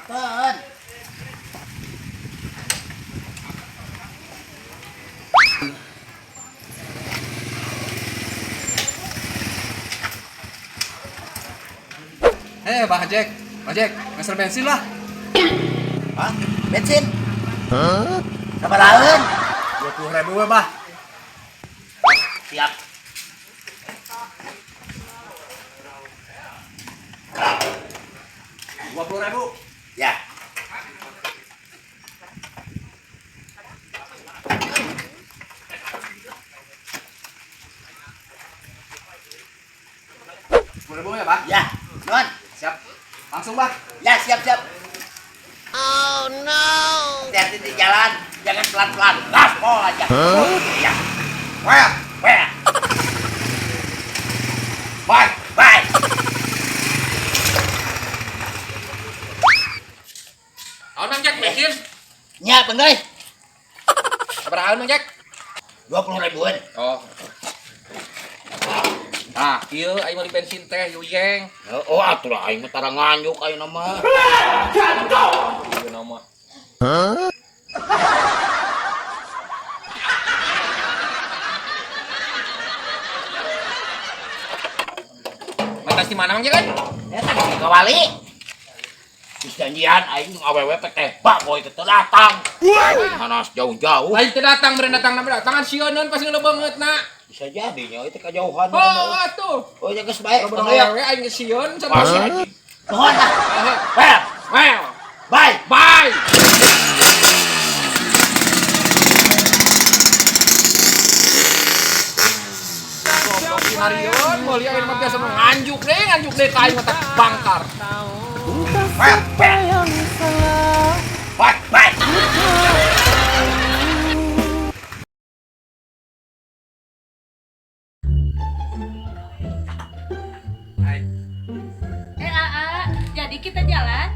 Punten. Eh, Bah Jack, Bah Jack, meser bensin lah. Hah? Bensin? Hah? Sabaraheun? 20.000 we, Bah. Siap. 20.000. Ya. 10.000 ya, Bah? Ya. Nuhun. Siap. Langsung, Bah. Ya, siap, siap. Oh no. Hati-hati di jalan, jangan pelan-pelan. Gaspol aja. Huh? Ya. Wah. Wah. Bye. Bye. Naon, Mang Jack, bensin? Nya, bener. Sabaraheun, Mang Jack? 20 ribuan. Oh. Nah, kieu aing meuli bensin teh yuyeng. Oh, atuh lah aing mah tara nganjuk ayeuna mah. Ieu nama. Mentas di mana, Mang Jack? Ya tadi ke wali. Geus janjian aing jeung awewe teh teh boy teh datang. Hanas jauh-jauh. Lain teu datang, meureun datang na datangan sieun pasti ngeuleuh beungeut na. Bisa jadi nya itu kejauhan. Oh, atuh. Oh, ya geus bae. Ngobrol awewe aing geus sieun Pasti anjing. Nuhun ah. Well, Well, bye. Bye. Goblok si Harion, meuli aing mah biasa nganjuk deh ka aing mah tak bangkar. Well, well. Bye, bye. Hai. Eh, Aa, jadi kita jalan?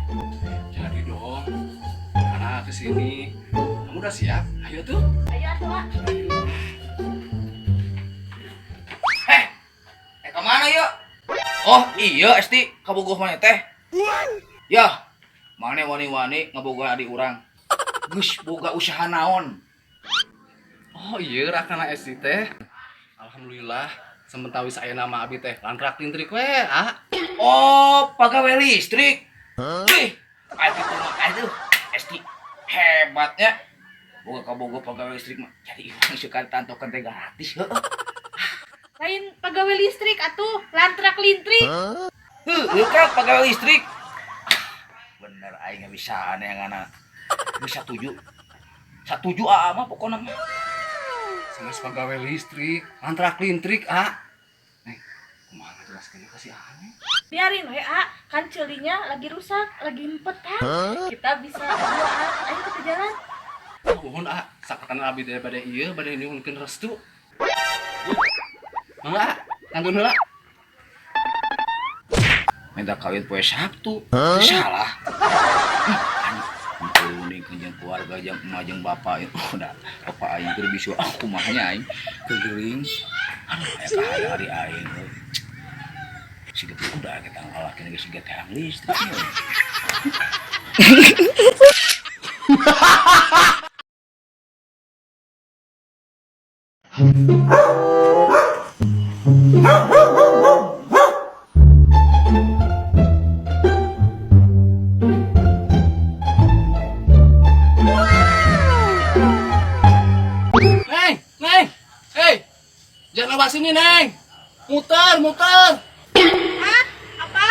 Jadi dong. Karena kesini. Kamu udah siap? Ayo tuh. Ayo atuh, A. Eh, kemana yuk? Oh iya, Esti, kabogoh mana teh? Yah, mana wani-wani ngabogoh adik urang. Geus boga usaha naon? Oh iya, rakana Esti teh. Alhamdulillah, sementawis aya nama abi teh lantrak lintrik we, ah. Oh, pegawai listrik. Ih, itu mah aduh, Esti hebatnya. Boga kabogoh pegawai listrik mah. Jadi urang suka tantokan teh gratis, heuh. Lain pegawai listrik atuh, lantrak lintrik. Heuh, kan pegawai listrik. Bener aing nggak bisa aneh yang anak. Bisa tujuh. Satuju aa mah pokoknya mah. Sanes pegawai listrik, lantrak lintrik, ah. Nih, kumaha ngajelaskeunna ka si aneh? Biarin we, A, kan celinya lagi rusak, lagi empetan. Kita bisa berduaan. Ayo kita jalan. Nuhun ah, sakatan abi teh bade ieu bade nyuhunkeun restu. Mangga, ah, kantun heula. Minta kawin poe Sabtu. Teu salah. Nih jeung keluarga jeung emak jeung bapak udah bapak aing keur bisu aku kumaha nya aing keur gering. Aduh, aya kahari aing euy. Siga udah kita ngalakin geus siga tiang listrik nya. Neng, Neng, hey, jangan lewat sini, Neng. Muter, muter. Hah? Apa?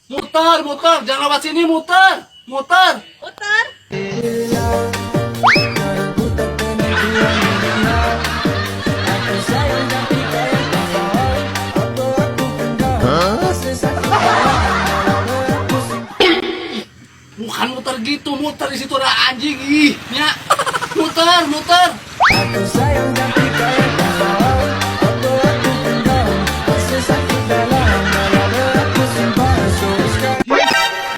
Muter, muter, jangan lewat sini, muter, muter. Muter? Bukan muter gitu, muter di situ ada anjing, ih, nya. Muter, muter.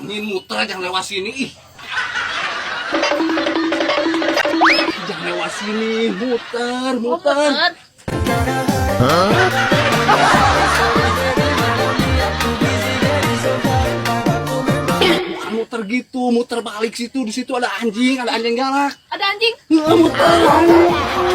Ini muter jangan lewat sini, ih. Jangan lewat sini, muter, Oh, muter. muter. Bukan muter gitu, muter balik situ, di situ ada anjing galak. Ada anjing. Heeh, muter.